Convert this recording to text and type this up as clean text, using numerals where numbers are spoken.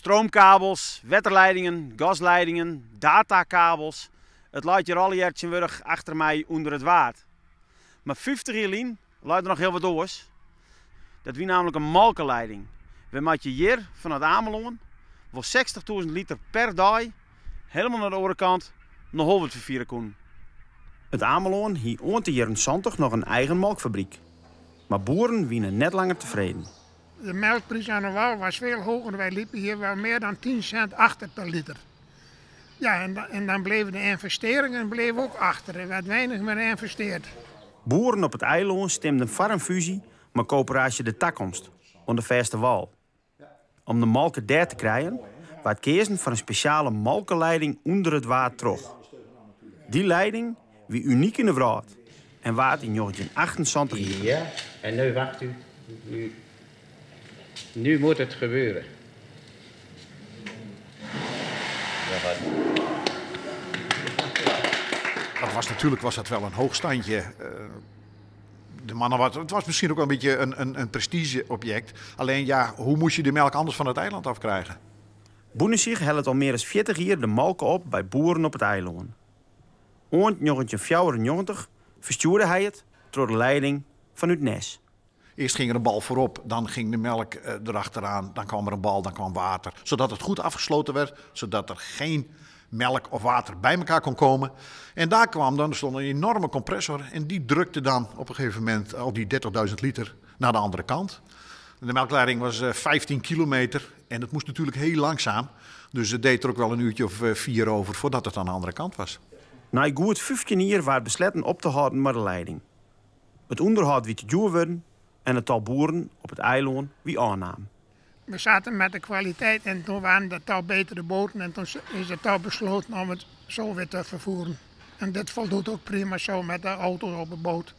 Stroomkabels, wetterleidingen, gasleidingen, datakabels, it leit hjir allegear tsjintwurdich achter my ûnder it Waad. Mar 50 jier lyn lei der noch hiel wat oars. Dat wie nammentlik in molkeleiding, wêrmei't je hjir fan it Amelân wol 60.000 liter per dei helemaal nei de oare kant nei Holwert ferfiere koenen. It Amelân hie oant de jierren 70 noch in eigen molkfabryk. Mar boeren wiene net langer tefreden. De melkprijs aan de wal was veel hoger. Wij liepen hier wel meer dan 10 cent achter per liter. Ja, en dan bleven de investeringen bleven ook achter. Er werd weinig meer geïnvesteerd. Boeren op it eilân stimden foar in fúzje mei koöperaasje De Takomst oan de fêste wâl. Om de molke dêr te krijen, waard keazen foar in spesjale molkeleiding ûnder it Waad troch. Dy leiding wie unyk yn de wrâld en waard yn 1978 iepene. Ja, en nu wacht u. Nu, nu moet het gebeuren. Dat was natuurlijk was dat wel een hoogstandje. De mannen wat, het was misschien ook wel een beetje een prestigeobject. Alleen ja, hoe moest je de melk anders van het eiland afkrijgen? Bûnesieg hellet al mear as 40 jier de molke op by boeren op it eilân. Oant 1994 ferstjoerde hy it troch de leiding fanút Nes. Eerst ging er een bal voorop, dan ging de melk erachteraan, dan kwam er een bal, dan kwam water. Zodat het goed afgesloten werd, zodat er geen melk of water bij elkaar kon komen. En daar kwam dan, er stond een enorme compressor en die drukte dan op een gegeven moment al die 30.000 liter naar de andere kant. En de melkleiding was 15 kilometer en dat moest natuurlijk heel langzaam. Dus het deed er ook wel een uurtje of 4 over voordat het aan de andere kant was. Nei goed 15 jier waard besletten op te hâlden mei de leiding. It ûnderhâld wie te djoer wurden en it tal boeren op it eilân wie ôfnaam. We zaten met de kwaliteit en toen waren er toch betere boten en toen is het toch besloten om het zo weer te vervoeren. En dit voldoet ook prima zo met de auto op de boot.